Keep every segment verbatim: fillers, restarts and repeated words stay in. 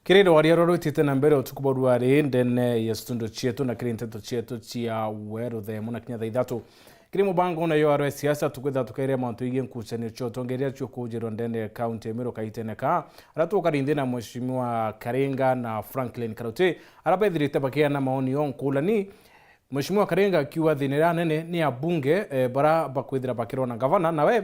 Kiri rwaria ruria rwitite na mbere utuku bwa ruari ndene ya studio cietu na kiri nteto cietu cia weru thaa imwe na kinya thaa ithatu. Kiri mubango na yo arwe siasa tukwitha tukaire mantu igie nkucanio cia utongeria cia ukujirwa ndene ya kaunti ya Meru kaitene ka, aria tukari nthi na Mheshimiwa Karinga na Franklin Karuti, aria bethirite bakiana maoni o nkulani. Mheshimiwa Karinga akiuga thina iria nene ni abunge, eh, bara bakwithira bakirona gavana, nawe,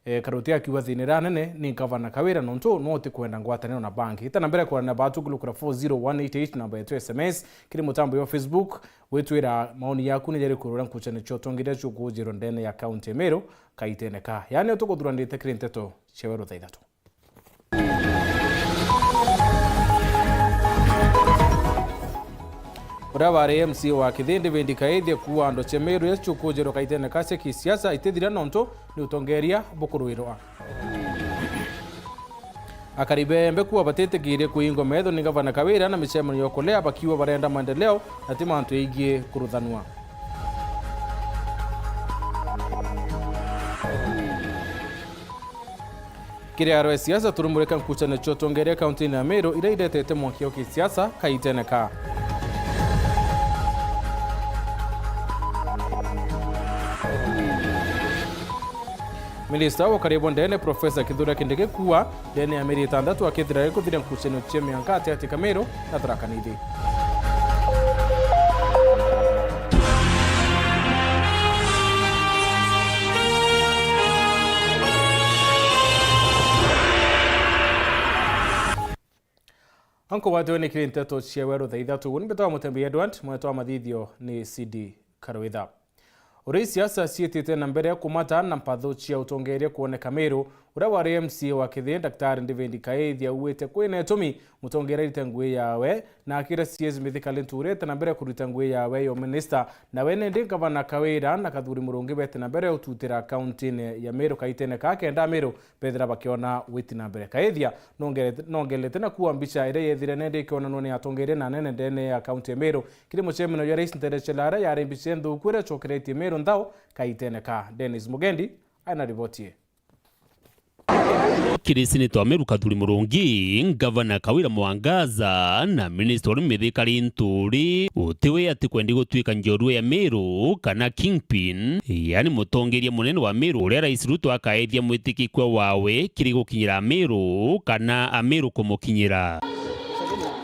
eh, Karuti akiuga thina iria nene ni gavana Kawira nontu no utikwenda ngwataniro na bangi. Ita na mbere kwarana na batu kulukura four zero one eight eight namba yetu S M S, kiri mutambo wa Facebook, witwira maoni yaku ni jari kurura nkucanio cia utongeria cia ukujirwa ndene ya kaunti ya Meru kaitene ka. Yani utukuthuranite kiri nteto cia weru thaa ithatu. Uria wari M C A wa Kithii David Kaithia kuuga antu cia Meru ya cukujirwa kaitene ka cia kisiasa itithira nontu ni utongeria bukurwirwa. Akari bembe kuuga batitikirie kuingwa metho ni gavana Kawira na micemanio ya kulea bakiuga barenda maendeleo na ti mantu yaigie kuruthanua. Kiri arwe siasa turumurika nkucanio cia utongeria kaunti-ini ya Meru iria iretete mwanki o kisiasa kaitene ka. Minista wa ukari bwa ndene Profesa Kithure Kindiki kuuga ndene ya mieri itantatu akethira gikuthiria nkucanio cia mianka ati ati ka Meru na Tharaka Nithi. Anko watwe ni kiri nteto cia weru thaa ithatu. Uni mbetwa Mutembi Edward, mwetwa mathithio ni C D Karwitha. Uria siasa ciitite na mbere kumata na mpatho cia utongeria kuoneka Meru, uria wari M C A wa Kithii, Daktari David Kaithia, auite kwina itumi mutongeria arite ngui yawe, na akira C S Mithika Linturi ete na mbere kurita ngui yawe yo minista, nawe nindi Gavana Kawira na Kathuri Murungi bete na mbere ututira kaunti-ini ya Meru kaitene ka kenda Meru bethira bakiona witi na mbere. Kaithia nongerete, nongerete na kuwa mbica iria yethire nende ikionanwa ni atongeria na anene ndene ya kaunti ya Meru. Kiri mucemanio ya Rais Ntere Chelare yari mbica nthuku iria icokeretie Meru nthao kaitene ka. Dennis Mugendi aina riboti ii. Kiri seneta wa Meru Kathuri Murungi, Gavana Kawira Mwangaza na minista uri Mithika Linturi, utiwe atikwendi gutwika njorua ya Meru kana kingpin, yani mutongeria munene wa Meru uria Rais Ruto akaethia mwitikikua wawe kiri gukinyira Ameru kana Ameru kumukinyira.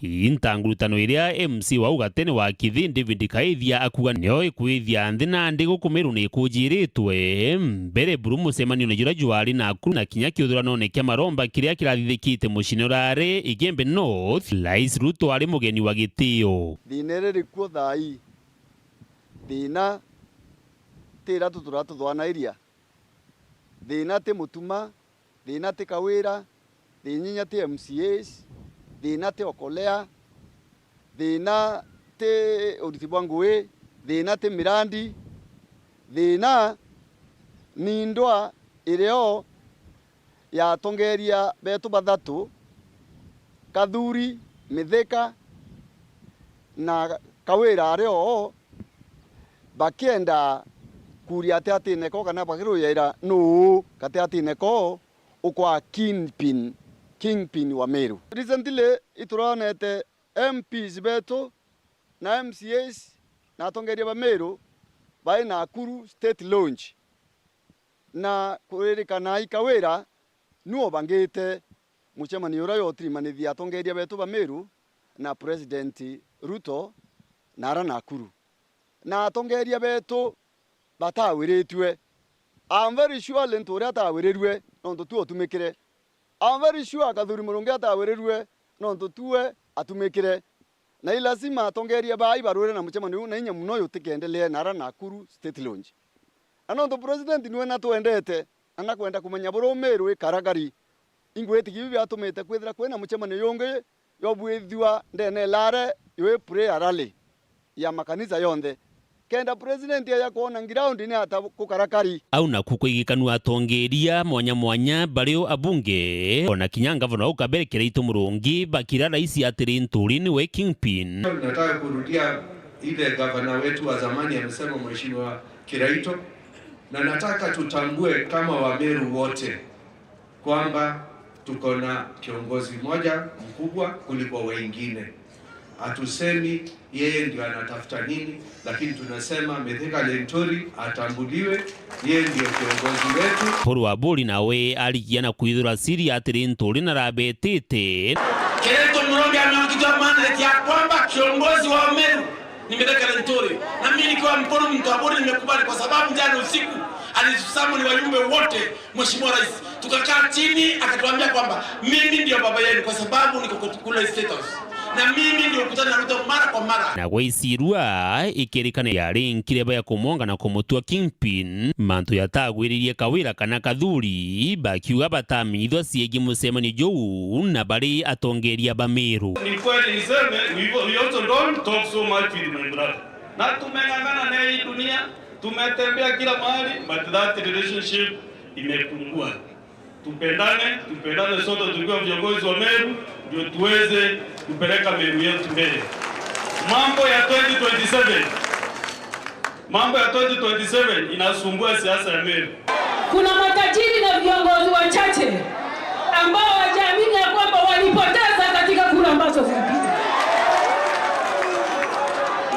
Ii ntangurutano iria M C wa ugatene wa Kithii David Kaithia akuga nio ikwithia nthi nandi guku Meru ni ikujiritwe mbere buru mucemanione juria jwari Nakuru na kinya kiuthuranone kia maromba kiria kirathithikite muciine urari Igembe North, Rais Ruto ari mugeni wa gitio. Thina iri rikuo thaa ii, thina ti iria tutura tuthwanairia. Thina ti Mutuma, thina ti Kawira, thina inya ti M C As, thina ti Okolea, thina ti uriti bwa ngui, thina ti mirandi, thina ni ndwaa irio ya atongeria betu bathatu, Kathuri, Mithika na Kawira ari oo, bakienda kuuria atiatine ko kana bakirujaira nuu gatiatine ko ukwa kingpin, kingpin wa Meru. Recently, ituronete M Ps betu na M C As na atongeria ba Meru bai Nakuru State Lodge. Na kuririkana i Kawira nu obangite mucemanio uria jwa utirimanithia atongeria betu ba Meru na President Ruto na ara Nakuru. Na atongeria betu batawiritue. I'm very sure Linturi atawirirue nontu tu otumikire. I'm very sure Kathuri Murungi atawirirue nontu tuwe atumikire. Na i lazima atongeria baa ibarwire na mucemanio uu na inya muno jutikendelee na ara Nakuru State Lodge. Na nontu President niwe natwendete, na nakwenda kumenya buria Meru ikarakari, ingwitikia biu biatumite kwithira kwina mucemanio jungi jobwithua ndene ilare jwi prayer rally ya makanisa yonthe. Kenda President aja kwona ground ni ata gukarakari. Au naku kwigikanu atongeria mwanya mwanya bario abunge, ona kinya ngavana wa Ukabere Kiraitu Murungi bakira rais atiri Nturi niwe kingpin. Nataka kurudia ile gavana wetu wa zamani amesema, Mheshimiwa Kiraitu, na nataka tutambue kama Wameru wote kwamba Tuko na kiongozi mmoja mkubwa kuliko wengine. Hatusemi yeye ndio anatafuta nini, lakini tunasema Mithika Linturi atambuliwe, yeye ndio kiongozi wetu. Paul Waburi nawe arikia na kwithura siri ati Linturi narabetite. Kile tumrombe ameongeza mandate ya kwamba kiongozi wa Meru ni Mithika Linturi. Na mimi nikiwa Mpuru Mtwaburi nimekubali kwa sababu jana usiku alisusamu ni wajumbe wote, Mheshimiwa Rais. Tukakaa chini, akatuambia kwamba mimi ndio baba yenu kwa sababu niko kule State House. Na mimi ndio kutana na Ruto mara kwa mara. Na gwa icirua ikirikana yarinkire baya kumwonga na kumutua kingpin, mantu yatagwiririe Kawira kana Kathuri, bakiuga batamenyithwa ciegi mucemanio juu na bari atongeria ba Meru. Ni kweli niseme, we, we also don't talk so much with my brother. Na tumeng'ang'ana na hii dunia, tumetembea kila mahali, but that relationship imepungua. Tupendane, tupendane sote tukiwa viongozi wa Meru, ndio tuweze kupeleka Meru yetu mbele. Mambo ya twenty twenty-seven. Mambo ya twenty twenty-seven inasumbua siasa ya Meru. Kuna matajiri na viongozi wachache ambao hawajaamini ya kwamba walipoteza katika kura ambazo zilipita.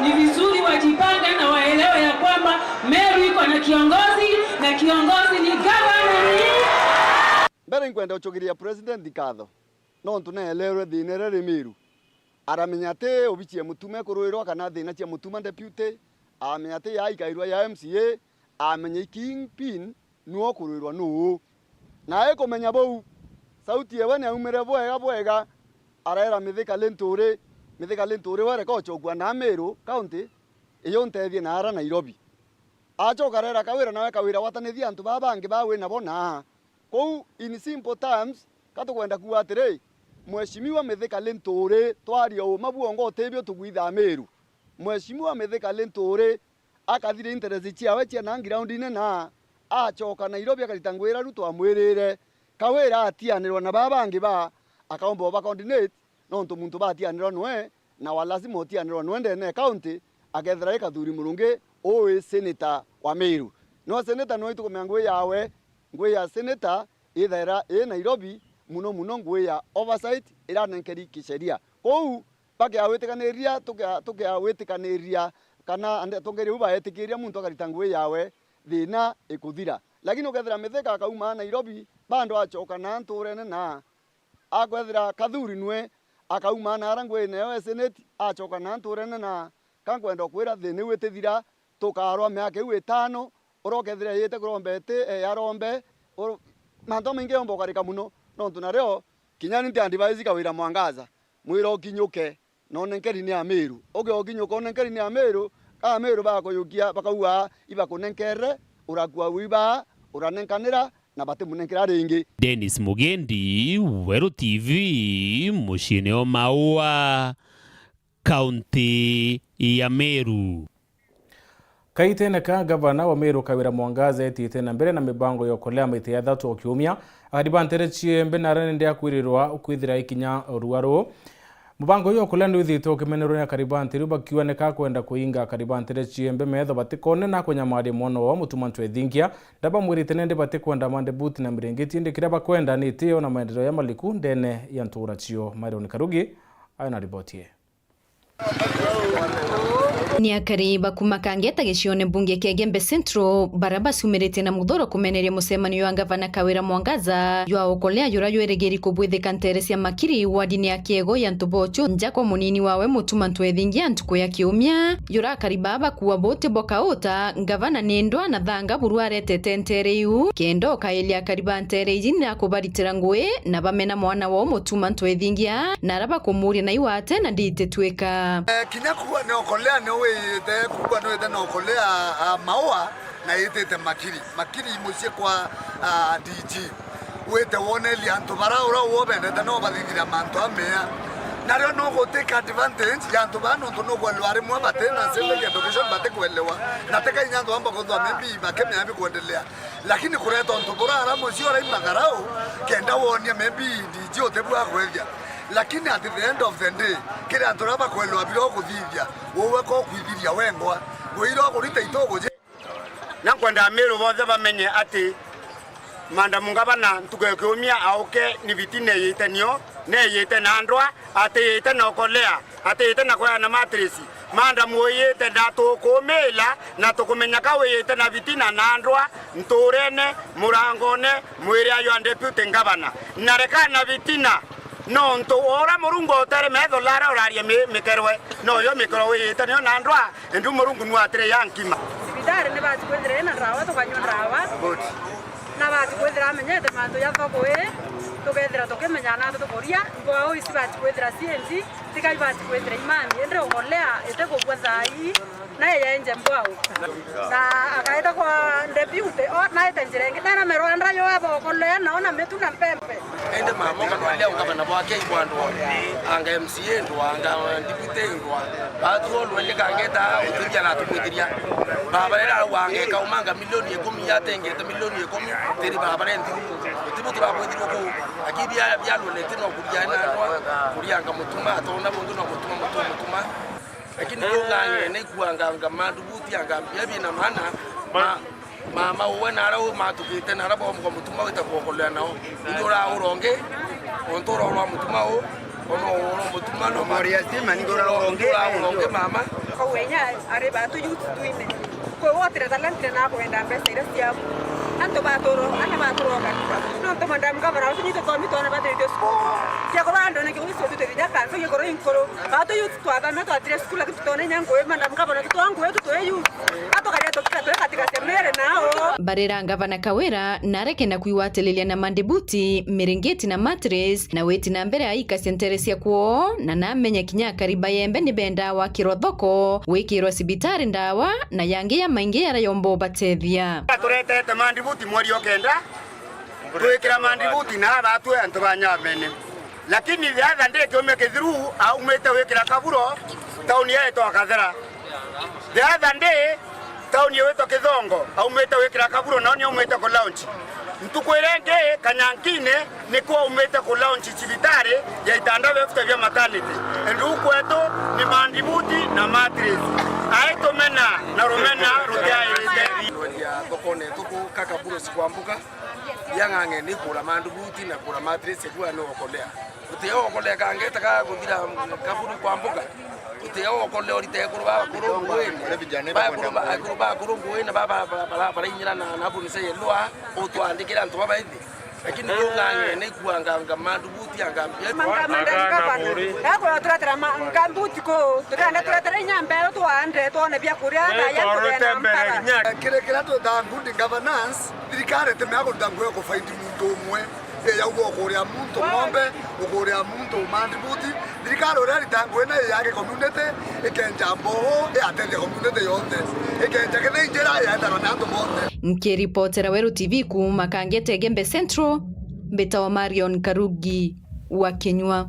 Ni vizuri wajipange na waelewe ya kwamba Meru iko na kiongozi, na kiongozi ni gavana ni. Mbere nkwenda gucokeria President nkatho, nontu neeleerwe thiina iria ri Meru. Aramenya ati obici ya Mutuma ikuruirwa kana thiina cia Mutuma deputy, amenya ati ya ikairwa ya M C A, amenya i kingpin niwe ukuruirwa nuu. Na aikumenya buu, sauti yewe niaumire bwega bwega, araera Mithika Linturi, Mithika Linturi we reka ucokua na Meru County, iyo ntethie na ara Nairobi. Acoka arera Kawira, nawe Kawira watanithia antu baa bangi baa wi nabo naa. Kou in simple terms, ka tukwenda kuuga atiri, Mheshimiwa Mithika Linturi, twaria uuma bwongo utibio tugwithaa Meru. Mheshimiwa Mithika Linturi, akathira interest ciawe cia na ground-ine na acoka Nairobi akarita ngugi iria Ruto amwirire. Kawira atianirwa na baa bangi baa, akaumba uba coordinate, nontu muntu batianirwa nwe, na wa lazima utianirwa nwe ndene ya county, akethira i Kathuri Murungi, uu i senator wa Meru. No senator nwe itukumenya ngugi yawe, ngugi ya senator ithaira i Nairobi, muno muno ngugi ya oversight iranenkeri kisheria. Kou bakeawitikaniriria, tuke-, tukeawitikaniria kana ande-, atongeria bau baetikiria muntu akarita ngugi yawe, thiina ikuthira. Lakini ukethira Mithika akauma Nairobi, bado acoka na nturene na akwethira Kathuri nwe akauma na ara ngugi nayo e Senate, acoka na nturene na ka nkwenda ukwira thiina iu itithira, tukarwa miaka iu itano, uria ukethira yite kuromba iti, e, yarombe, ur-, mantu jamaingi yomba ukarika muno, nontu nario kinya ni nti advise Kawira Mwangaza, mwira ukinyuke, na unenkeri ni Amiru. Uge ukinyuka unenkeri ni Amiru, ka Amiru bakuyukia, bakauga, ibakunenkerre, urakua wiba, uranenkanira, na batimunenkera ringi. Dennis Mugendi, Weru T V, muciine o Maua, kaunti ya Meru. Kaitene ka, gavana wa Meru Kawira Mwangaza etite na mbere na mibango ya ukolea maita ya athatu o kiumia. Akari ba ntere ciembe na aria nende akwirirwa kwithira ikinya ruaru. Mubango uyu wa ukolea ni withitwe ukimenerwa ni akari ba ntere iu bakiuga ni kakwenda kuinga akari ba ntere ciembe metho batikone na kunyamaria mwana wao Mutuma Ntwethingia. Ndabamwirite nende batikwenda mande buti na miringiti, indi kiria bakwenda ni itio na maendeleo ya maliku ndene ya ntura cio. Marion Karugi ayo na riboti ii. Ni akari ba kuma Kangeta gicione mbunge kia Igembe Central, baria bacumirite na muthuro kumeneria mucemanio wa gavana Kawira Mwangaza jwa ukolea juria jwerigiri kubwithika ntere cia Makiri, wardini ya Kiego ya Ntubochu, nja kwa munini wawe Mutuma Ntwethingia ntuku ya kiumia. Juria akari baa bakua buti bwa kauta, gavana ni ndwa na thanga buru aretete ntere iu, kenda ukailia akari ba ntere iji na kubaritira ngui, na bamena mwana wao Mutuma Ntwethingia, na ara bakumuria na iwate na ndititwika. Eh, kinya kuuga ni okolea ni wiyite, kuuga ni wiyite na okolea, ah, Maua na yitite Makiri. Makiri mucii kwa, ah, D G. Wite woneria antu bara uria uo bendete no bathithira mantu amea. Nario no gutake advantage ya antu baa nontu no kwelewa rimwe bati na civic education batikwelewa. Na teka inya antu bamba kuthwa maybe bakemea bikuendelea. Lakini kureta untu burara mucii uraima tharau, kenda wonia maybe D G utibua kwethia. Lakini at the end of the day, kiri antu aria bakwelewa biria ukuthithia, wowe ko kwithiria wengwa, wira ukurita ituguji. Na nkwenda Amiru bonthe bamenye ati Madam Ngavana, ntuku ya kiumia auke, ni bitina iyite nio, na iyite na ndwa, atiyite na ukolea, atiyite na kweana matresi. Madam uyite na tukuumila, na tukumenya ka wiyite na bitina na ndwa, nturene, murangone, mwiri ayo a deputy ngavana. Na rekana bitina, nontu ura Murungu utere metho lara uraria mi-, mikerwe, noyo mikerwe wiyite nio na ndwa, indi Murungu nu atire ya nkima. Cibitari ni bati kwithira ina ndawa, tukanyua ndawa. Good. Na bati kwithira amenyete mantu ja thoko ii, tukethira tukimenya na antu tukuria, mbwao ici bati kwithira cienji, tiga ibati kwithira imami, indi ukolea itikubua thaa ii, naye yaenje mbwao. Na akaita kwa deputy, o, naite njira ingi, nena merwanda yo eba ukolea, nao na mitu na mpempe. Indi mama ukanwalia ungavana bwake ibwandwa, anga M C A ndwa, anga deputy ndwa, batu olwe nikangeta utithia na tumwithiria. Baba rira au angeka umanga milioni ikumi, atengete milioni ikumi, tiri baba rendi. Utibu turabwithirwe ku, lakini bia, bia lwene ti no kuria na ndwa, kuria anga mutuma, atona bungi no mutuma, mutuma, mutuma. Lakini kung'ang'e ni kuanga anga mandubuti anga bia bina maana, ma, mama uwe na ara umatukite na ara bomgo mutuma wita kuokolea nao. Ingi uraura ungi, ontu uraura mutuma u, ono uraura mutuma no. Moria stima, ningi uraura ungi, uraura ungi mama. Kwa wenya ari batu youth twine. Kwi wotire talent na kwenda mbeca iria ciaku. Antu baturo, ana baturoka. No ntu madam gavana, utu nitwe twamitwa na bathirite cukuru. Cia kurwa ndo na kiusu tutethia kanso, cia kurwa inkuru. Batu youth twathame twathire cukuru, lakini tutone nya ngui, madam gavana, tutwa ngui, tutwe youth. Atukaria tukika twe katika semere nao. Barira ngavana Kawira, nareke na kwigwatiriria na mandibuti, miringiti na mattress, na witi na mbere aikacia ntere cia kwoo, na namenya kinya akari ba Yembe ni bendaa wakirwa thoko, gwikirwa cibitari ndawa, na yangi ya maingi yaria yomba ubatethia. Turetete mandibuti mweri o kenda, twikira mandibuti na abatwe antu ba Nyamene. Lakini the other day kiumia kithiru aumite wikira kaburo, tauni yaitwa Kathera. The other day, tauni yawitwa Kithongo, aumite wikira kaburo, nao ni aumite ku launch. Ntuku iria ingi, Kanyankine, nikwo aumite ku launch cibitari ya itanda befute bia maternity. Indi u kwetu ni mandibuti na mattress. Ai tumena na rumena rutiairite. Kwendia thokone tuku ka kaburo cikwambuka, yang'ang'e ni kura mandibuti na kura mattress, egua ni okolea. Utio okolea kangeta ka kuthira kaburi kwa mbuga. Utio okolea orite ekuru ba kuru nguine. Ba kuru ba, ekuru ba kuru nguine, ba, ba, ba, ba, barainyira na, na buni se yelwa, utwandikira antu baba ithi. Lakini kung'ang'e ni kuanga anga mandubuti anga mbia. Manga, manga, manga, manga. Yako turatera ma, ngambuti ko, turane turatera inya mbero twande, twone bia kuria, na ya kuria na mbara. Kire kira twita good governance, thirikari timea kuruta nguo ya kufaindi muntu umwe. Ii ya uga ukuria muntu ng'ombe, ukuria muntu mandibuti. Thirikari uria irita ngugi na ii yake community, ikenja mbogo, iatethia community yonthe. Ikenja kithei njira yaendaga na antu bonthe. Nkiripotera Weru T V kuuma Kangete Igembe Central, mbitawa Marion Karugi wa Kinyua.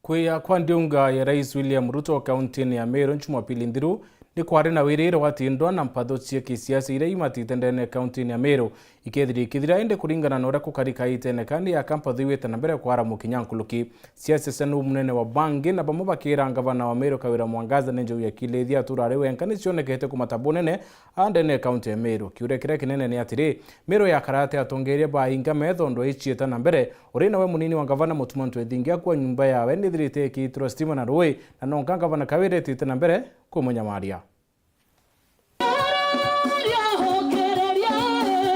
Kwia kwa ndiunga ya Rais William Ruto kauntiine ya Meru Jumapili nthiru, ni kwari na wirire wa tindwa na mpatho cia kisiasa iria imatite ndene kauntiine ya Meru. Ikethira ikithira, indi kuringana na uria kukari kaitene kandi ya kampatho iwite na mbere kwara mukinya nkuruki. Siasa cia nuu munene wa bangi na bamwe bakira ngavana wa Meru Kawira Mwangaza ni njau ya kilithia atura ari wenka ni cionekete kumata bunene a ndene kaunti ya Meru. Kiuria kiria kinene ni atiri, Meru yakara atia atongeria bainga metho ndwa iciita na mbere? Uri nawe munini wa ngavana Mutuma Ntwethingia akua nyumba yawe nithirite ikiitirwa stima na rui, na nonka ngavana Kawira etite na mbere kumunyamaria.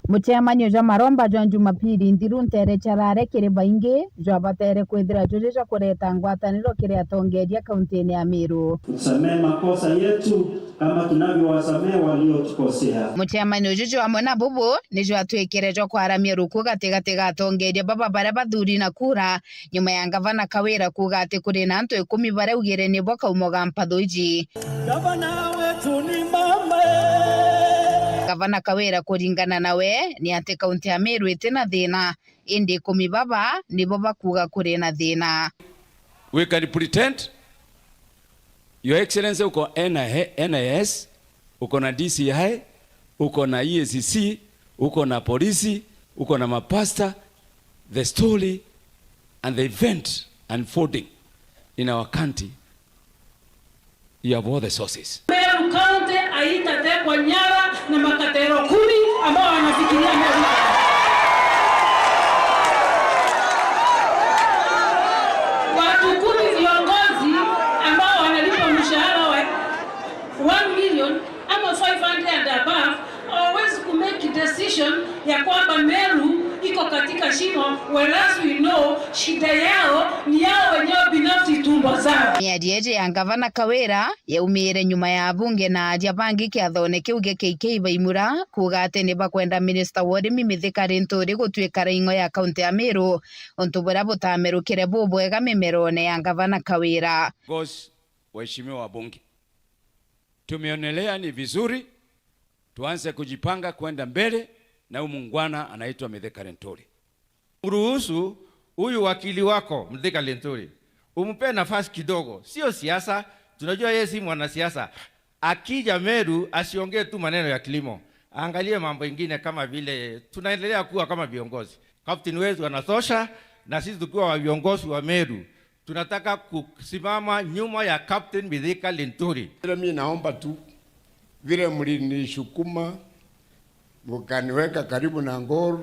Mucemanio jwa maromba jwa Jumapili nthiru ntere charare kiri baingi, jwabatere kwithira juri jwa kureta ngwataniro kiri atongeria kauntiine ya Meru. Tusamehe makosa yetu kama tunavyowasamehe waliotukosea. Mucemanio juju amwe na bubu ni jwatwikire jwa kwaramia ruku gatigati ga atongeria baba baria bathuri na kura, nyuma ya ngavana Kawira kuuga ati kuri na antu ikumi baria augire nibo kaumo ga mpatho iji. Gavana wetu ni mama. Gavana Kawira kuringana nawe ni ati kaunti ya Meru iti na thina, indi ikumi baba nibo bakuuga kuri na thina. We can pretend, Your Excellency, uko N I A, N I S, uko na D C I, uko na E A C C, uko na polisi, uko na mapasta. The story and the event unfolding in our country, you have all the sources. Meru County haitatekwa nyara na makatero kumi ambao wanafikiria Meru. Kwamba Meru iko katika shimo, whereas we know shida yao ni yao wenyewe binafsi, tumbo zao. Miario iji ya Ngavana Kawira yaumiire nyuma ya abunge na aria bangi kiathone kiu gia K K Baimura kuuga ati ni bakwenda minista wa urimi Mithika Linturi gutuika raing'o ya kaunti ya Meru, untu buria butamerukire bubwega mimerone ya Ngavana Kawira. Boss, waheshimiwa wabunge, tumeonelea ni vizuri tuanze kujipanga kwenda mbele na huyu muungwana anaitwa Mithika Linturi. Mruhusu huyu wakili wako Mithika Linturi, umpe nafasi kidogo. Sio siasa, tunajua yeye si mwanasiasa. Akija Meru, asiongee tu maneno ya kilimo, aangalie mambo ingine kama vile tunaendelea kuwa kama viongozi. Captain wetu anatosha, na sisi tukiwa wa viongozi wa Meru, tunataka kusimama nyuma ya Captain Mithika Linturi. Vile mimi naomba tu, vile mlinisukuma, mkaniweka karibu na Ngor,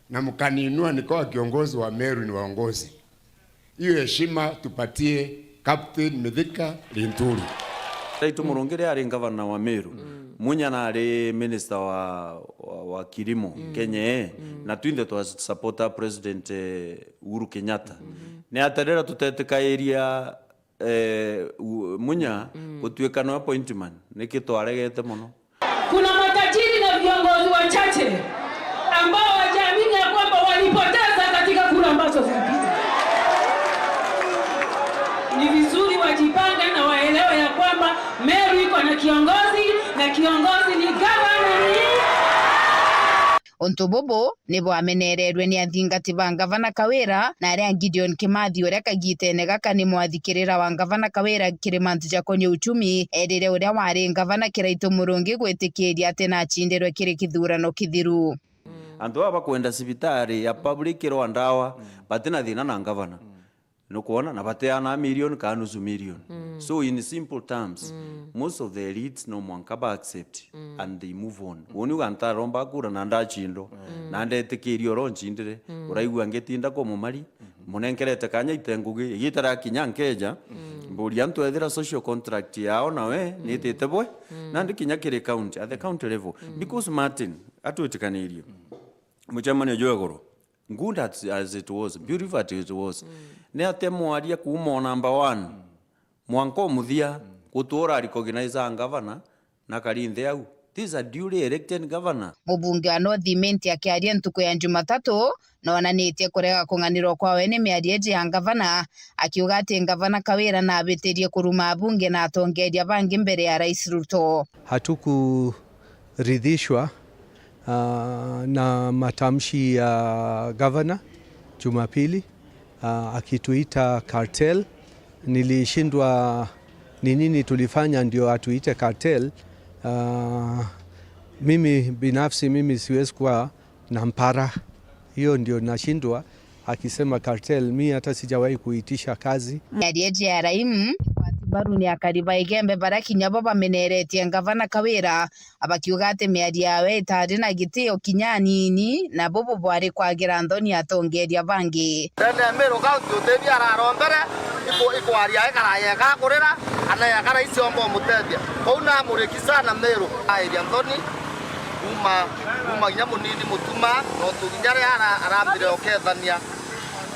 na mkaniinua nikawa kiongozi wa Meru ni waongozi. Hiyo heshima tupatie Captain Mithika Linturi. Ndaitu Murungi riria ari ngavana wa Meru, Munya nari minister wa, wa, wa kilimo, Kenya ii, na twinthe twa supporta President, eh, Uhuru Kenyatta. Ni atia riria tutetikairia, eh, u-, Munya gutuika no appointment, niki twaregete mono? Kuna matajiri na viongozi wachache ambao wajaamini ya kwamba walipoteza katika kura ambazo zilipita. Ni vizuri wajipange na waelewe ya kwamba Meru iko na kiongozi, na kiongozi ni gavana ni Untu bubu ni bwameneererue ni athingati ba Ngavana Kawira na aria Gideon Kimathi, uria kagitene gaka ni mwathikirira wa Ngavana Kawira kiri mantu jakonie uchumi, eerire uria wari Ngavana Kiraitu Murungi gwitikiria ati nacindirwe kiri kithurano kithiru. Antu baba bakwenda cibitari ya public irwa ndawa, batina thina na ngavana. Nukwona, na bateana million kana nusu million. So in simple terms, most of the elites no mwanka ba accept and they move on. Uni uga ntaromba kura na ndachindwa, na ndetikiria oro ncindire, uraigua ngitinda kwa mumari, munenkerete kanya ite ngugi, igita ria kinya nkeja, mburia antu ethira social contract yao nawe nitite bwe, nandi kinya kiri county, at the county level. Because Martin, atwitikanirie, mucemanio jwa iguru, good as, as it was, beautiful as it was. Ni atia mwaria kuuma o number one mwanka o muthia, gutura recognize a ngavana na kari nthi au? This is a duly elected governor. Mubunge wa North Imenti akiaria ntuku ya Jumatatu, noonanitie kurega kung'anirwa kwawe ni miario iji ya ngavana, akiuga ati Ngavana Kawira naabitirie kuruma abunge na atongeria bangi mbere ya Rais Ruto. Hatukuridhishwa, ah, na matamshi ya gavana Jumapili, ah, akituita cartel. Nilishindwa ni nini tulifanya ndio atuite cartel. Ah, mimi binafsi, mimi siwezi kuwa na mpara. Hiyo ndio nashindwa, akisema cartel. Mi hata sijawahi kuitisha kazi. Miario iji ya Raimu ikwati mbaru ni akari ba Igembe, baria kinya bo bameneretie Ngavana Kawira, bakiuga ati miario yawe itari na gitio kinya anini, na bubu bwari kwagira nthoni atongeria bangi. Ndene ya Meru County utethia ararombere, iku-, ikwaria ekara yeka kurira, ana yekara iciomba umutethia. Kou namuriki sana Meru. Airia nthoni, kuma, kuma kinya munini Mutuma, nontu kinya riria ara-, arambire ukethania.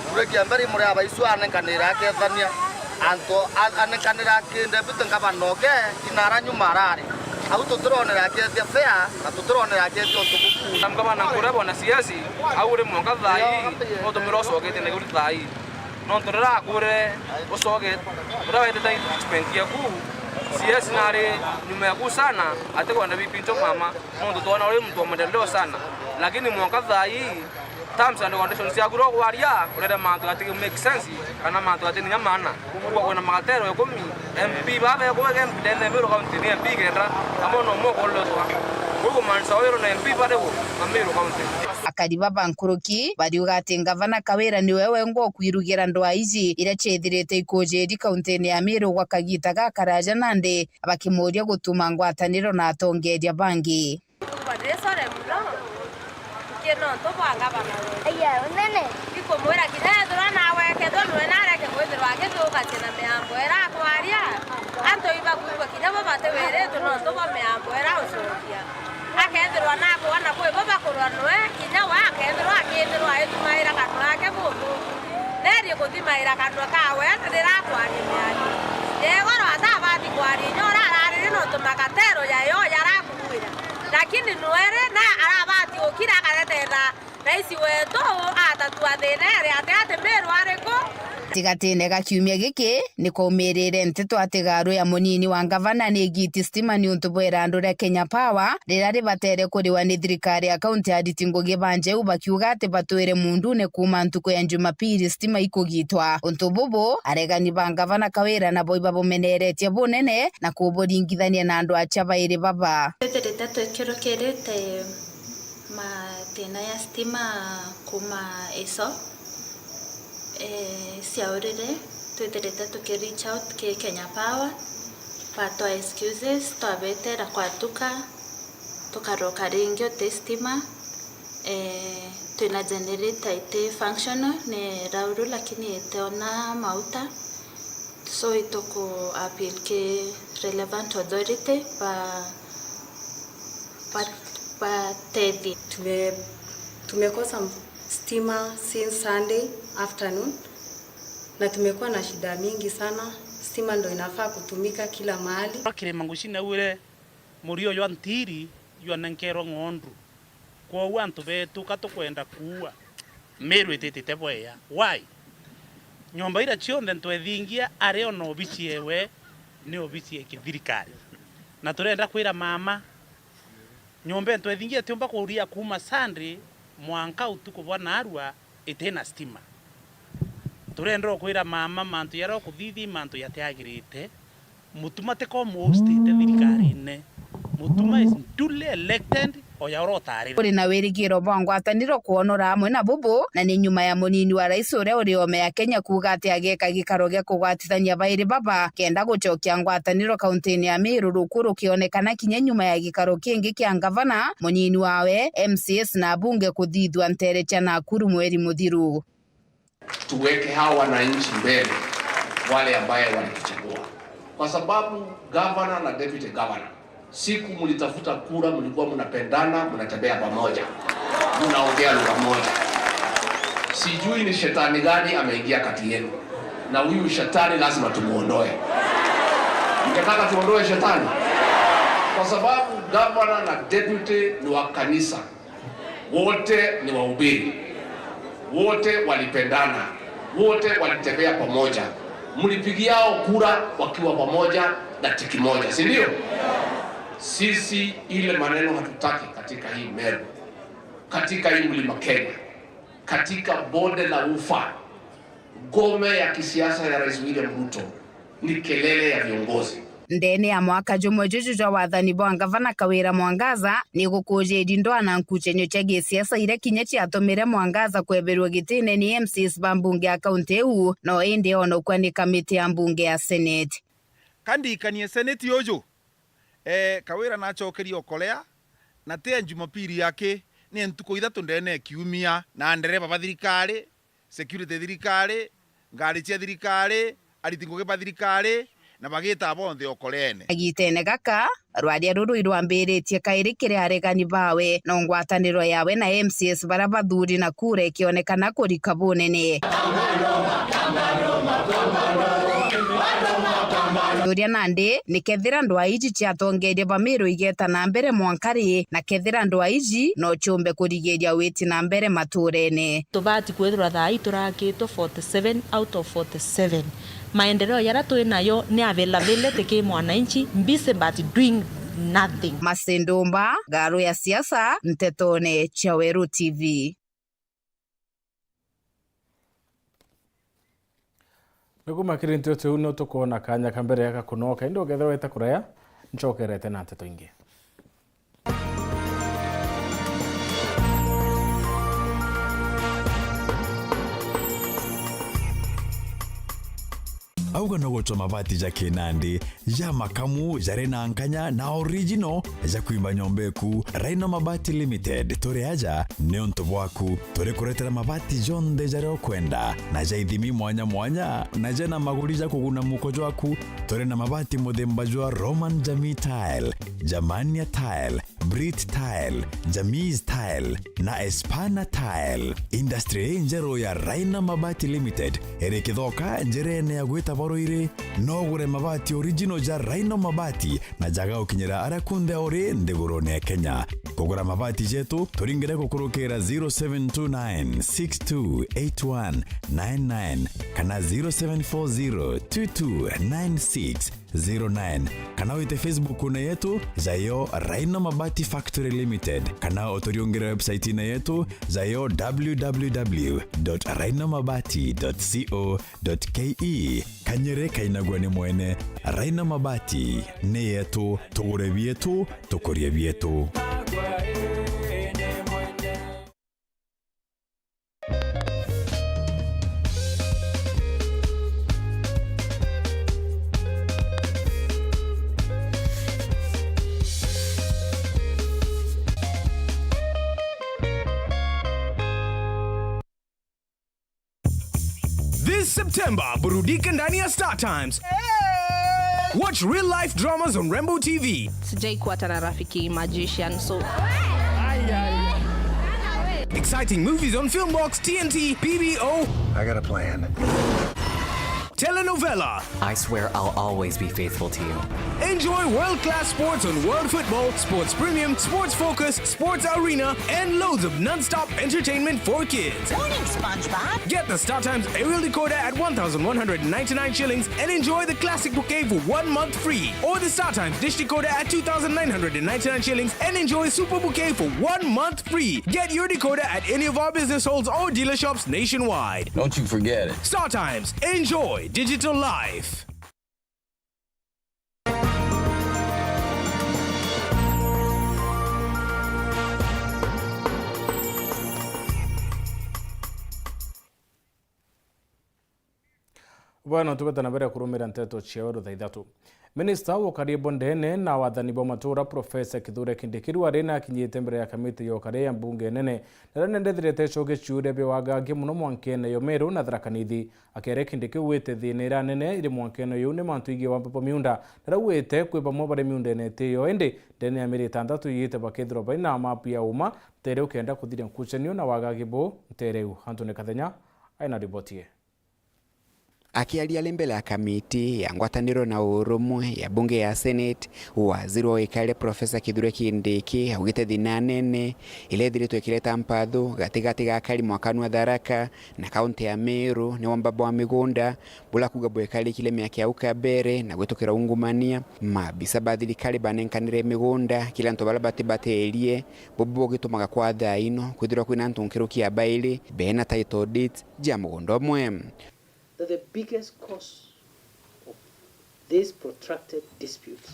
Kuriki ya mbere imuri abaicu anenkanira akethania. Antu a-, anenkanira ki deputy ngavana oke, inara nyuma arari. Au tutironera akethia fair, na tutironera akethia untu buku. Ngavana nkuria bona C S, au uri mwanka thaa ii, no tumira ucoketie na iguru thaa ii. Nontu riria akwire ucoke, uria wetete treatment yaku, C S nari nyuma yaku sana, atikwenda bipincho mama, nontu twona uri muntu wa maendeleo sana. Lakini mwanka thaa ii, terms and conditions ciaku ro kwaria, urere mantu ati make sense, kana mantu ati ninya maana. Kwa kwina magatero ikumi, M P baba ekubege ndene Meru County ni M P kenda, amo no moko lotwa. Kwa kumaanisha wero na M P bade wo, ma Meru County. Akari baba nkuruki bariuga ati Ngavana Kawira niwe wengwa ukwirugira ndwaa iji iria ciithirite ikujiri kauntine ya Meru gwa kagita gakaraja nandi, bakimuria gutuma ngwataniro na atongeria bangi. Ndiri sore mono, ki nontu bwa ngavana wetu. Aya, unene. Ikumwira kinya ethirwa nawe akethirwa niwe nareke kwithirwa agithukacia na miambo ira akwaria, antu ibakwigua kinya bo batiwiritwe nontu bwa miambo ira ucokia. Ake- Ethirwa nakwona kwi bo bakurwa nwe, kinya we akethirwa akithirwa aithumaira kanwa gake buthungu. Nerie kuthimaira kanwa kawe riria akwaria miario. Yegoro atabati kwaria inya uria araririe nontu makatero jayo jarakuira. Lakini nwere na arabati gukira akaretera Raisi wetu atatua thina iri ati ati Meru ariku? Tigatine ga kiumia giki, ni kwaumirire nteto ati garu ya munini wa ngavana ni igiti stima niuntu bwa irandu ria Kenya Power riria ribatere kuriwa ni thirikari ya kaunti ya Ariti Ngugi ba Njeu, bakiuga ati batwire mundune kuuma ntuku ya Jumapili stima ikugitwa. Untu bubu, aregani ba ngavana Kawira nabo ibabumeneretie bunene na kuburingithania na andu acha bairi baba. Twithirite twikirukirite mathina ya stima kuuma iso, eh, ciaurire, twithirite tuki reach out ki Kenya Power, batwa excuses, twabetera kwatuka, tukaroka ringi uti stima, eh, twina generator iti functional, ni rauru lakini itiona mauta, so ituku appeal ki relevant authority ba, ba, batethie. Tume-, tumekosa stima since Sunday afternoon na tumekuwa na shida mingi sana. Stima ndo inafaa kutumika kila mahali. Kirima Nguci naugire, murio jwa ntiri jwanenkerwe ng'ondu. Kwou antu betu ka tukwenda kuua, Meru ititite bwea. Why? Nyomba ira cionthe ntwethingia ari ona obici ewe ni obici ya kithirikari. Na turenda kwira mama, nyomba ntwethingia itiumba kuria kuuma Sunday mwanka utuku bwa narua itina stima. Turenda kwira mama mantu jaria ukuthithi mantu jatiagirite. Mutuma ti ko muhostite thirikarine. Mutuma is duly elected, oya uria utarire. Kuri na wirigiro bwa ngwataniro kwonora amwe na bubu, na ni nyuma ya munini wa rais uria uri ome ya Kenya kuuga ati ageka gikaro gia kugwatithania bairi baba kenda gucokia ngwataniro kauntini ya Meru, ruku rukionekana kinya nyuma ya gikaro kingi kia ngavana, munini wawe, M C As na abunge kuthithua ntere cia Nakuru mweri muthiru. Tuweke hawa wananchi mbele, wale ambaye walituchagua, kwa sababu governor na deputy governor, siku mlitafuta kura, mlikuwa mnapendana, mnatembea pamoja, mnaongea lugha moja. Sijui ni shetani gani ameingia kati yenu, na huyu shetani lazima tumuondoe. Mngetaka tuondoe shetani? Kwa sababu governor na deputy ni wa kanisa. Wote ni wahubiri, wote walipendana, wote walitembea pamoja, mlipigiao kura wakiwa pamoja na tiki moja, si ndio? Sisi ile maneno hatutaki katika hii Meru, katika hii Mlima Kenya, katika bonde la Ufa. Ngome ya kisiasa ya Rais William Ruto ni kelele ya viongozi. Ndene ya mwaka jumwe juju jwa wathani bwa ngavana Kawira Mwangaza, ni gukujirie ndwaa na nkuchenyo cia gisiasa iria kinya ciatumire Mwangaza kweberua gitine ni M C As ba mbunge ya kaunti iu, no indi onokua ni kamiti ya mbunge ya Senate. Ka ndikanie Senate uju, eh, Kawira nachokerie okolea, na ti ya Jumapili yake, ni ntuku ithatu ndene ya kiumia, na ndereba ba thirikari, security thirikari, ngari cia thirikari, ariti ngugi ba thirikari, na bagita bonthe okoleene. Kagitene gaka, rwaria ruru irwambiritie kairi kiri aregani bawe, no ngwataniro yawe na M C As baria bathuri na kura ikionekana kurika bunene. Thuria nandi, ni kethira ndwaa iji ciatongeria ba Meru igeta na mbere mwanka ri, na kethira ndwaa iji no ciumbe kurigiria witi na mbere maturene. Tubati kwithirwa thaa ii turakitwe forty seven out of forty seven. Maendeleo jaria twi nayo ni availability ki mwananchi, busy but doing nothing. Mercy Ndumba, Garu ya Siasa, Ntetone cia Weru T V. Ni kuma kiri nteto iu, ni tukwona kanya ka mbere ga kunoka, indi ukethirwa wete kuraya, ncokerete na nteto ingi. Auga no gucwa mabati ja kinandi, ja makamu, jari na nkanya na original, ja kwimba nyomba eku. Rhino Mabati Limited, turi aja niuntu bwaku. Turi kuretera mabati jonthe jaria ukwenda, na ja ithimi mwanya mwanya, na jena maguri ja kuguna muko jwaku. Turi na mabati muthemba jwa Roman Jamii Tile, Germania Tile, Brit Tile, Jamis Tile na Espana Tile. Industry injeru ya Rhino Mabati Limited iri Kithoka, njirene ya gwita Baruiri. No ugure mabati original ja Rhino Mabati na jaga gukinyira aria kunthe uri nthigurune ya Kenya. Kugura mabati jetu, turingire gukurukira zero seven two nine six two eight one nine nine kana zero seven four zero two two nine six zero nine, kana wite Facebook-une yetu jayo Rhino Mabati Factory Limited, kana uturiungire website-ine yetu jayo w w w dot rhino mabati dot co dot k e. Kanyere kainagua ni mwene. Rhino Mabati ni yetu, tugure bietu, tukurie bietu. This September, burudika ndani ya Star Times. Watch real life dramas on Rainbow T V. Sijai kuwa hata na rafiki magician, so. Exciting movies on Filmbox, T N T, P B O. I got a plan. Telenovela. I swear I'll always be faithful to you. Enjoy world-class sports on World Football, Sports Premium, Sports Focus, Sports Arena, and loads of non-stop entertainment for kids. Morning, SpongeBob. Get the StarTimes aerial decoder at one thousand one hundred ninety-nine shillings and enjoy the classic bouquet for one month free. Or the StarTimes dish decoder at two thousand nine hundred ninety-nine shillings and enjoy super bouquet for one month free. Get your decoder at any of our business halls or dealerships nationwide. Don't you forget it. StarTimes. Enjoy digital life. Bwana, tubete na mbere kurumira nteto cia weru thaa ithatu. Minista wa ukari bwa ndene na wathani bwa matura, Profesa Kithure Kindiki, riu ari na akinyite mbere ya kamiti ya ukari ya mbunge nene, na riria nendethirite icoge ciuria bia wagangi muno mwankene yo Meru na Tharaka Nithi. Akiaria Kindiki augite thina iria nene iri mwankene uyu ni mantu igie wamba bwa miunda, na riu augite kwi bamwe bari miundene iti yo, indi ndene ya mieri itantatu iite bakethirwa bari na mapu ya uma ntere ukenda kuthiria nkucanio na wagagi buu ntere iu. Anthony Kathenya aina riboti ii. Akiaria ari mbere ya kamiti ya ngwataniro na urumwe ya bunge ya Senate, waziri wa wikaria Profesa Kithure Kindiki augite thina nene iria ithiritwe ikireta mpathu gatigati ga akari mwakanu wa Tharaka na kaunti ya Meru ni wamba bwa migunda, bula kuuga bwekarikire miaka ya au kabere na gwitukira ungumania. Maabisa ba thirikari banenkanire migunda kiri antu baria bati baterie, bubu bugitumaga kwa thaa ino kwithirwa kwina antu nkuruki ya bairi bena title deeds ja mugunda umwe. That the biggest cause of these protracted disputes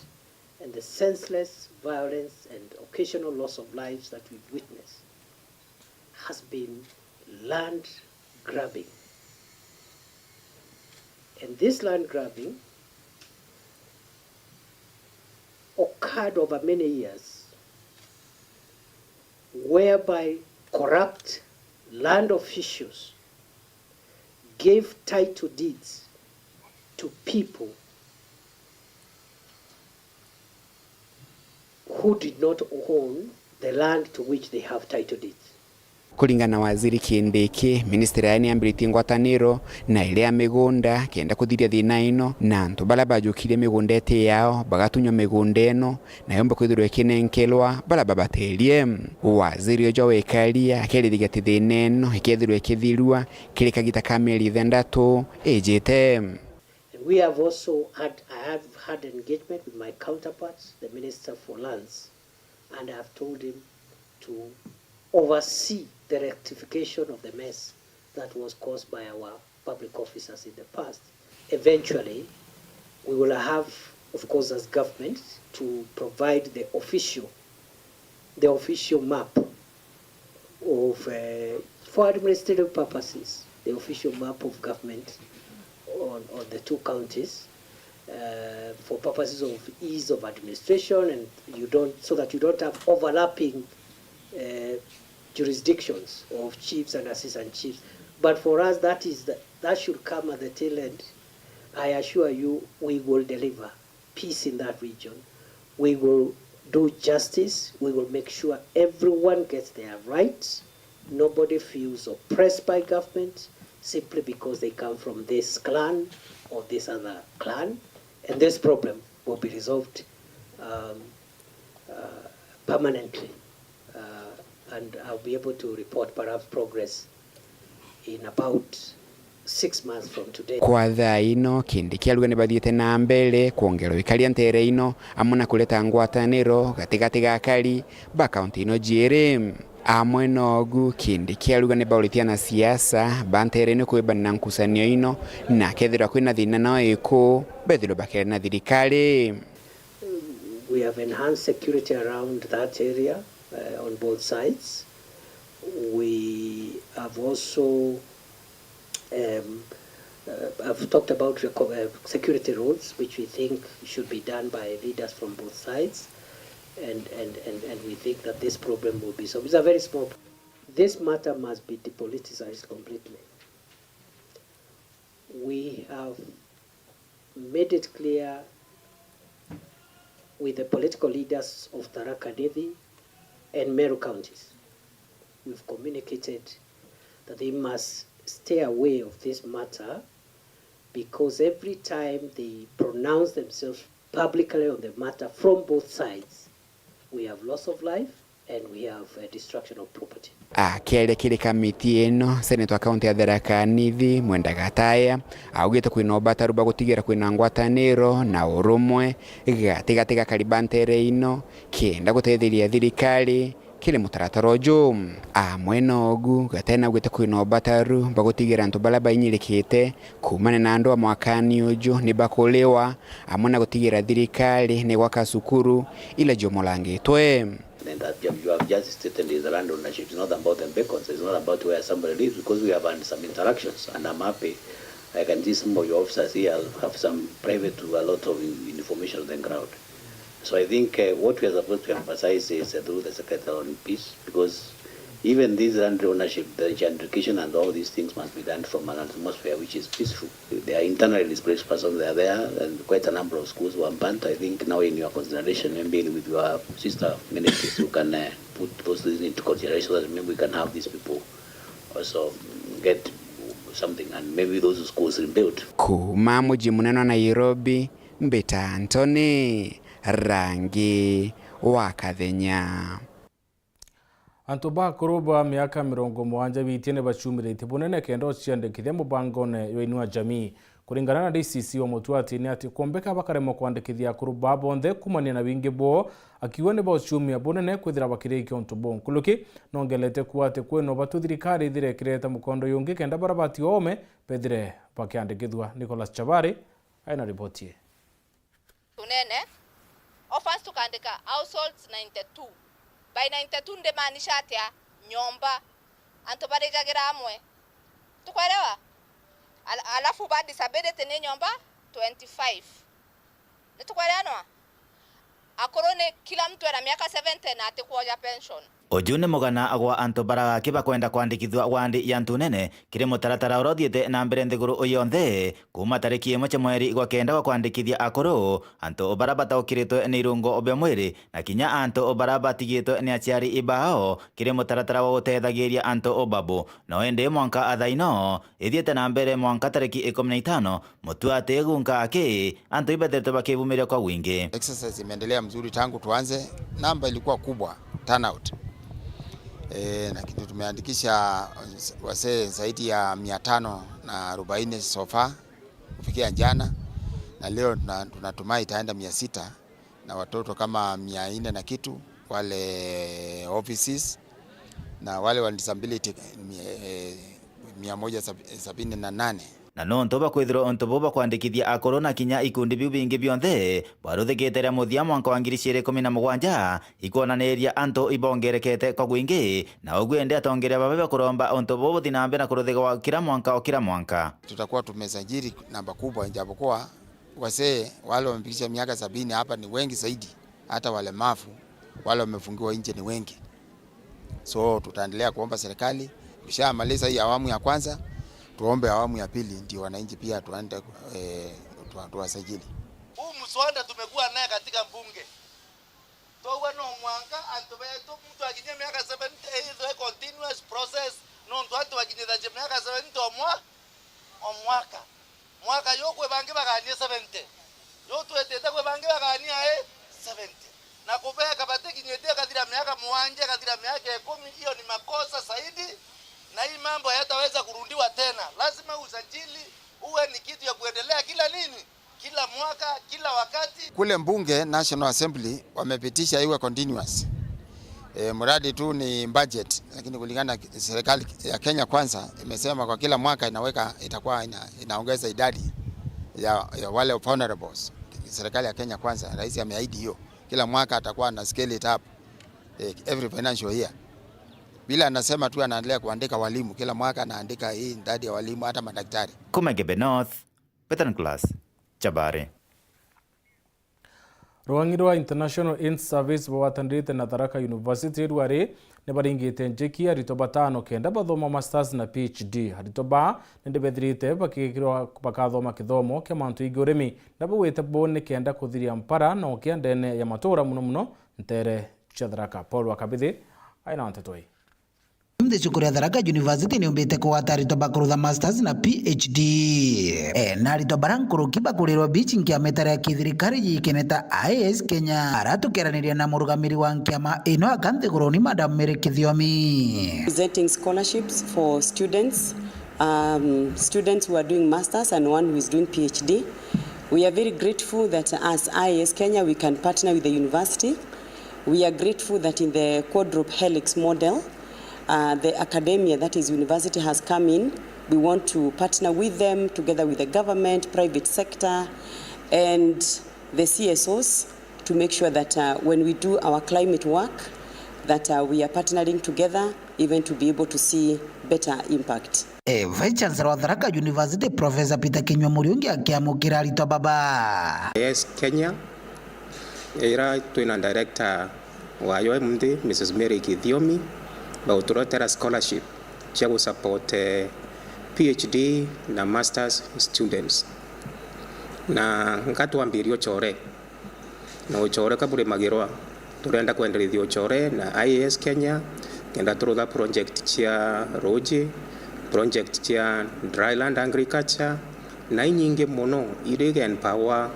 and the senseless violence and occasional loss of lives that we've witnessed has been land grabbing. And this land grabbing occurred over many years, whereby corrupt land officials gave title deeds to people who did not own the land to which they have title deeds. Kuringana na Waziri Kindiki, ministry yayo niambiritie ngwataniro na iria ya migunda kenda kuthiria thina ino, na antu baria bajukirie migunda iti yao bagatunywa migunda ino, na yomba kwithirwa ikinenkerwa baria babaterie. Waziri uju wa wikaria akiaririria ati thina ino ikethirwa ikithirua kiri kagita ka mieri ithantatu ijite. And we have also had, I have had engagement with my counterparts, the Minister for Lands, and I have told him to oversee the rectification of the mess that was caused by our public officers in the past. Eventually, we will have, of course, as government, to provide the official, the official map of, uh, for administrative purposes, the official map of government on, on the two counties, uh, for purposes of ease of administration, and you don't, so that you don't have overlapping, uh, jurisdictions of chiefs and assistant chiefs. But for us, that is the, that should come at the tail end. I assure you, we will deliver peace in that region. We will do justice. We will make sure everyone gets their rights. Nobody feels oppressed by government simply because they come from this clan or this other clan. And this problem will be resolved, um, uh, permanently. Uh, and I'll be able to report perhaps progress in about six months from today. Kwa thaa ino, Kindiki arauga ni bathiite na mbere kwongerwa ikaria nteere ino, amwe na kureta ngwataniro gatigati ga akari ba kaunti ino jiiri. Amwe nogu, Kindiki arauga ni bauritie anasiasa ba nteere ino kwibana na nkucanio ino, na kethirwa kwina thina nao iku, bethirwe bakiaria na thirikari. We have enhanced security around that area, uh, on both sides. We have also, um, uh, have talked about reco-, uh, security roles, which we think should be done by leaders from both sides, and, and, and, and we think that this problem will be solved. It's a very small pro-, this matter must be depoliticized completely. We have made it clear with the political leaders of Tharaka Nithi and Meru counties. We've communicated that they must stay away of this matter, because every time they pronounce themselves publicly on the matter from both sides, we have loss of life and we have, uh, destruction of property. Akiaria kiri kamiti ino, Senator wa kaunti ya Tharaka Nithi, Mwenda Gataya, augite kwina ubataru bwa gutigira kwina ngwataniro na urumwe gatigati ga akari ba nteere ino, kenda gutetheria thirikari kiri mutaratara uju. Amwe nogu, Gataya naugite kwina ubataru bwa gutigira antu baria bainyirikite kuumania na andu a mwakani uju ni bakuriwa, amwe na gutigira thirikari ni gwaka cukuru ila ciomorangitwe. And that you have just stated is land ownership. It's not about the beacons. It's not about where somebody lives, because we have had some interactions, and I'm happy. I can see some of your officers here have some private to a lot of in-, information on the ground. So I think, uh, what we are supposed to emphasize is, uh, through the Secretary on Peace, because even this land ownership, the identification and all these things must be done from an atmosphere which is peaceful. They are internally displaced persons, they are there, and quite a number of schools were burnt. I think now in your consideration, maybe with your sister ministries, you can, uh, put those things into consideration so that maybe we can have these people also get something and maybe those schools rebuilt. Kuuma muji munene wa Nairobi, mbita Anthony Rangi wa Kathenya. Antu bakuru ba miaka mirongo mugwanja biitie ni baciumiritie bunene kenda uciandikithia mubangone jwa Inua Jamii. Kuringana na D C C wa Mutuati ni ati kwombeka bakaremwa kwandikithia akuru baa bonthe kumania na wingi bwoo, akiuga ni bauciumia bunene kwithira bakirikia untu buu. Nkuruki nongelete kuuga ati kwina ubatu thirikari ithire ikireta mukondo jungi kenda baria bati oome bethire bakiandikithua. Nicholas Chabari aina riboti ii. Tunene, orphans tukaandika households ninety-two. By ninety-two ndimaanisha atia? Nyomba. Antu barijagira amwe. Tukwerewa? Al-, alafu ba disability ni nyomba twenty-five. Ni tukwereanwa? Akuru ni kila mtu ena miaka seventy na atikwoja pension. Uju ni mugana gwa antu baragaki bakwenda kwandikithua wandi ya Ntunene kiri mutaratara uria uthiite na mbere nthiguru yonthe, kuuma tariki imwe cia mweri gwa kenda gwa kwandikithia akuru, antu baria bataukiritwe ni irungo bia mwiri, na kinya antu baria batigitwe ni aciari bao kiri mutaratara wa gutethagiria antu babu. No indi mwanka thaa ino ithiite na mbere mwanka tariki ikumi na itano, Mutuati gunka aki, antu ibethiritwe bakibumiria kwa wingi. Exercise imeendelea mzuri tangu tuanze. Namba ilikuwa kubwa, turnout. E, na kitu tumeandikisha wasee zaidi ya mia tano na arobaini so far kufikia jana, na leo tuna-, tunatumai itaenda mia sita, na watoto kama mia nne na kitu, wale offices, na wale wa disability, mi-, eh, mia moja sabini na nane. Na nontu bwa kwithirwa untu buu bwa kwandikithia akuru na kinya ikundi biu bingi bionthe bwaruthikite ria muthia mwanka wa ngiri igiri ikumi na mugwanja, ikwonaniria antu ibongerekete kwa gwingi, na uguo indi atongeria babe bakuromba untu buu buthi na mbere na kuruthigwa kira mwanka o kira mwanka. Tutakuwa tumesajili namba kubwa, ijapokuwa wasee wale wamefikisha miaka sabini hapa ni wengi zaidi, hata walemavu wale wamefungiwa nje ni wengi. So tutaendelea kuomba serikali, tushamaliza hii awamu ya kwanza, tuombe awamu ya pili ndio wananchi pia tuende, eh, tuwa-, tuwasajili. Huu mswada tumekuwa naye katika bunge. Twauga no mwanka antu betu, muntu akinyie miaka seventy, ithwe continuous process, nontu antu bakinyithagia miaka seventy o mwa-, o mwaka. Mwaka juu kwi bangi baganie seventy. Juu twitite kwi bangi baganie ai seventy. Na kubeka batikinyitie, ikathira miaka mugwanja, ikathira miaka ikumi, hiyo ni makosa zaidi, na hii mambo hayataweza kurudiwa tena. Lazima usajili uwe ni kitu ya kuendelea kila nini? Kila mwaka, kila wakati. Kule mbunge, National Assembly, wamepitisha iwe continuous. E, mradi tu ni budget, lakini kulingana na serikali ya Kenya Kwanza imesema kwa kila mwaka inaweka, itakuwa ina-, inaongeza idadi ya, ya wale vulnerables. Serikali ya Kenya Kwanza, rais ameahidi hiyo. Kila mwaka atakuwa ana scale it up, eh, every financial year. Bila anasema tu anaendelea kuandika walimu, kila mwaka anaandika hii idadi ya walimu, hata madaktari. Kuma Gebe North, Peter Nicholas Chabare. Rwang'i rwa International Aid Service bagwatanirite na Tharaka University rwari ni baringite njiki aritwa batano kenda bathoma masters na P H D. Aritwa ba nindi bethirite bakigikirwa bakathoma kithomo kia mantu ingi urimi, na bagwite bo ni kenda kuthiria mpara na ukia ndene ya matura, muno muno ntere cia Tharaka. Paul wa Kabithi aina nteto ii. Nthi cukuru ya Tharaka University ni umbite kugwata aritwa bakurutha masters na P H D. E, na aritwa bara nkuruki bakurirwa bichi nkiama itari ya kithirikari yikeneta I A S Kenya. Ara tukiaraniria na murugamiri wa nkiama ino aka nthiguruni, Madam Mary Kithiomi. Presenting scholarships for students, um, students who are doing masters and one who is doing P H D. We are very grateful that as I A S Kenya we can partner with the university. We are grateful that in the quadruple helix model, uh, the academia, that is university, has come in. We want to partner with them together with the government, private sector, and the C S Os to make sure that, uh, when we do our climate work, that, uh, we are partnering together even to be able to see better impact. E, Vice Chancellor wa Tharaka University, Professor Peter Kinyua Muriungi akiamukira aritwa baba. Yes, Kenya, ira twina director wayo e munthi, Missus Mary Kithiomi, bauturotera scholarship cia gusupport, eh, P H D na masters students. Na nkatwambiria uchore. Na uchore ka burimagirwa, turenda kwenderithia uchore na I A S Kenya, kenda turutha project cia ruuji, project cia dryland agriculture, na inyingi mono iri empower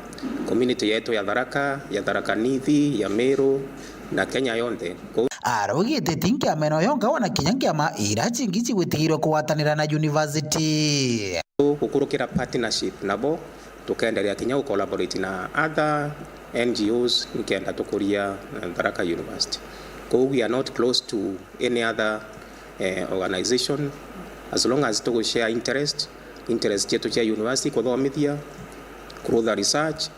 community yetu ya Tharaka, ya Tharaka Nithi, ya Meru, na Kenya yonthe. Kou Araugite ti nkiama ino yonka, ona kinya nkiama ira cingi cigwitigirwe kugwatanira na university. Gukurukira partnership nabo, tukenderea kinya gu collaborate na other N G Os nikenda tukuria, eh, Tharaka University. Kou we are not close to any other, eh, organization, as long as tugu share interest, interest cietu cia university, kuthomithia, kurutha research,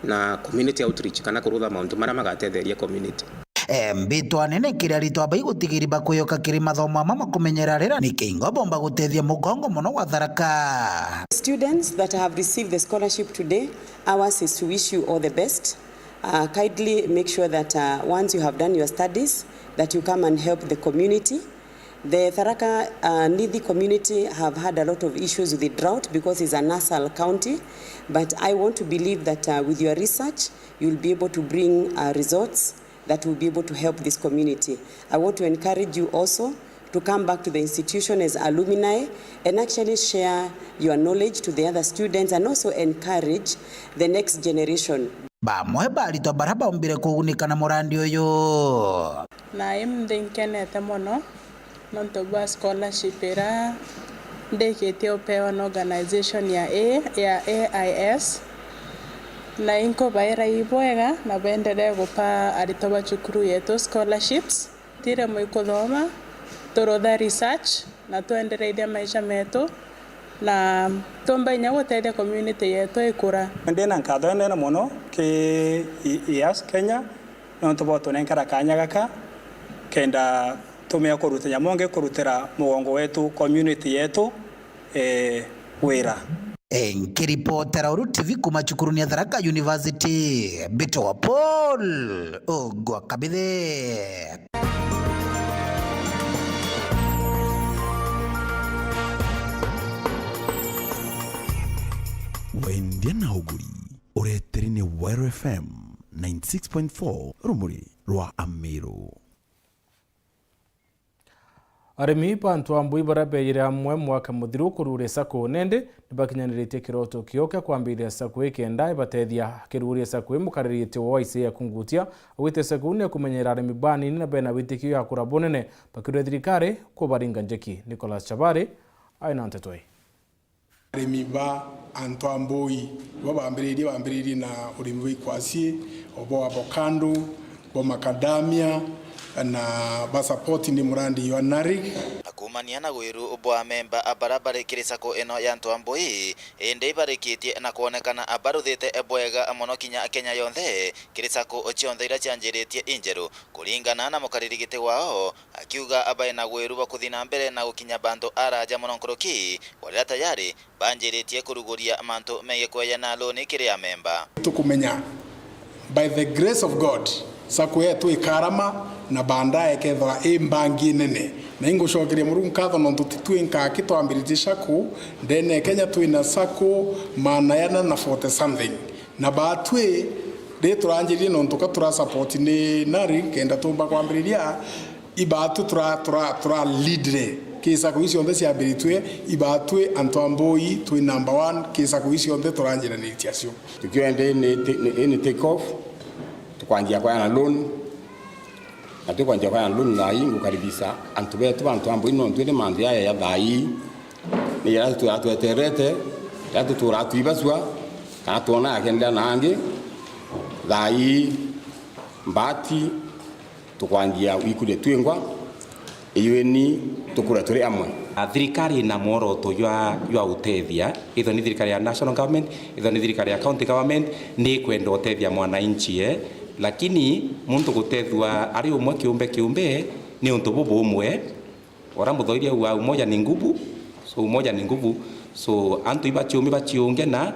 na community outreach, kana kurutha mauntu maria magatetheria community. E, mbitwa nene kiri aritwa aba igutigiri bakwioka kiri mathomo ama makumenyera rira ni kingo bomba gutethia mugongo mono wa Tharaka. Students that have received the scholarship today, ours is to wish you all the best. Uh, kindly make sure that, uh, once you have done your studies, that you come and help the community. The Tharaka, uh, Nithi community have had a lot of issues with the drought because it's a nasal county, but I want to believe that, uh, with your research, you'll be able to bring, uh, results that will be able to help this community. I want to encourage you also to come back to the institution as alumni and actually share your knowledge to the other students and also encourage the next generation. Bamwe ba aritwa bara baumbire kugunika na murandi uyu. Na imthi nkenete mono nontu bwa scholarship ira ndikitie upewa na organization ya A, ya A I S, na inkubaira ibwega na benderee gupa aritwa ba cukuru yetu scholarships. Tire mwi kuthoma, turutha research na twendereithia maisha metu, na tumba inya gutethia community yetu ikura. Ndina nkatho inene mono ki I-, I A S Kenya nontu bwa utunenkera kanya gaka kenda tumea kuruta nyamu ingi kurutira mugongo wetu, community yetu, eh, wira. Eh, nkiripotera Uru T V kuma cukuruni ya Tharaka University, mbitagwa Paul Ogwa Kabithe. Wendia na uguri, ureteri ni Wairo F M. ninety six point four Rumuri rwa Amiru. Arimi ba Ntwambui baria beejire amwe mwaka muthiru kururia sacco nindi ni bakinyaniritie kiroto kiao kia kwambiriria sacco ii kenda ibateethia. Akiruria sacco ii, mukariri giti wa Isaiah Kungutia augite sacco ii ni ikumenyera arimi banini na bena witikio ya kura bunene bakiruria thirikari kubaringa njeki. Nicholas Chabari aina nteto ii. Arimi ba Antwambui, ibo bambiririe, bambiririe na urimi bwa ikwasi, obo avocado, bo macadamia, na ba support ni murandi jwa NARIC. Na kuumania na wiru bwa amemba a baria bari kiri sacco ino ya Antwambui, indi ibarikitie na kwonekana baruthite bwega mono kinya Kenya yonthe, kiri sacco cionthe iria cianjiritie injeru, kuringana na mukariri giti wao, akiuga baina wiru bwa kuthi na mbere na gukinya bantu araja mono nkuruki, o riria tayari banjiritie kuruguria mantu megii kweja na loan kiri amemba. Tukumenya, by the grace of God, sacco yetu ikarama na baadaye ikethirwa i mbangi nene. Na ingucokeria Murungu nkatho nontu ti twi nkaki twambiritie sacco ndene ya Kenya, twina sacco maana yana na forty something. Na baatwi, ri turanjiririe nontu ka tura support ni NARIC kenda tumba kwambiriria, ibaatwi tura, tura, tura leadre ki sacco ii cionthe ciambiritwe, ibaatwi Antwambui twi number one ki sacco ii cionthe turanjiraniria cio. Tukiwa indi ni, ni, ni take off, tukwanjia kwayana loan, na tukwanjia kwayana loan thaa ii, ngukaribisha antu betu ba Antwambui nontu ni mantu yaya ya thaa ii ni jaria twatweterete, jaria tuturaa twibacua, kana twona yakenderea na angi. Thaa ii mbaati tukwanjia wikuria twingwa, iyueni tukure turi amwe. A, thirikari ina mworoto jwa, jwa utethia, ithwa ni thirikari ya national government, ithwa ni thirikari ya county government, ni kwenda utethia mwananchi, eh. Lakini muntu gutethua ari umwe kiumbe kiumbe ni untu bubumwe, Ora muthoiri auga, "Umoja ni nguvu." So, umoja ni nguvu. So, antu ibaciumi baciunge na,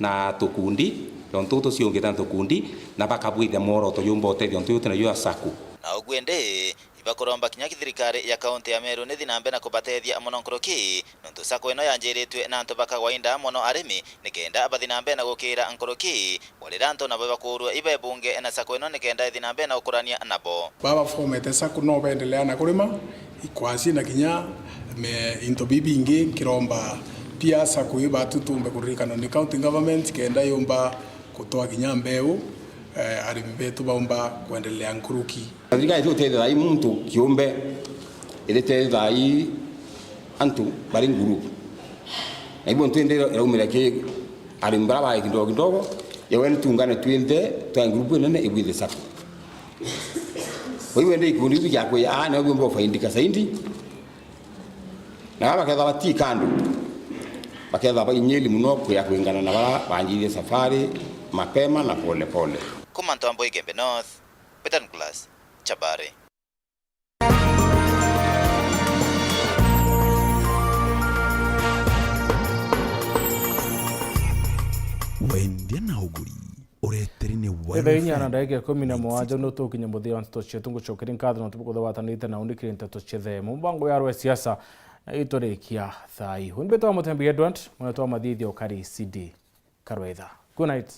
na tukundi, nontu tuciungite na tukundi, na bakabwithia mworoto jumba utethia ntu yuti nayo ya sacco. Na uguo indi, ibakuromba kinya thirikari ya kaunti ya Meru nithi na mbere na kubatethia mono nkuruki, nontu sacco ino yanjiritwe na antu ba kawaida mono, arimi, nikenda bathi na mbere na gukira nkuruki, o riria antu nabo bakuurua ibebunge na sacco ino nikenda ithi na mbere na gukurania nabo. Baba formete sacco no beendelea na kurima ikwasi na kinya me into bibingi. Nkiromba pia sacco ii batu tumbe kuririkanwa ni county government kenda yumba kutoa kinya mbeu, eh, arimi betu baumba kwendelea nkuruki. Thirikari itutethia thaa ii muntu kiumbe, ititethia thaa ii antu bari ngurubu. Na ibo ntu indi iraumira ki arimi baria bai kidogo kidogo, yewe ni tuungane twinthe twa ngurubu inene ibwithe sacco. Kwa hiyo indi ikundi biu bigakwija, aa, nio biumba ufaidika zaidi. Na baba bakethirwa bati kando, bakethirwa bainyiri mono kuya kwingana na baria banjirie safari mapema na pole pole. Kuma Ntwambui Igembe North, Peter Nicholas Chabari. Wendia na uguri, ureteri ni wa Ithaa inya na F M. Ndagika ikumi na mugwanja no tukinye muthia wa nteto cietu. Ngucokeria nkatho nontu bukuthubatanite na unikire nteto ciethe. Mubango ya rwe siasa na iturikia thaa ii. Uyu mbitwa Mutembi Edward, mwana twa Mathithio Kari C D Karwetha. Good night.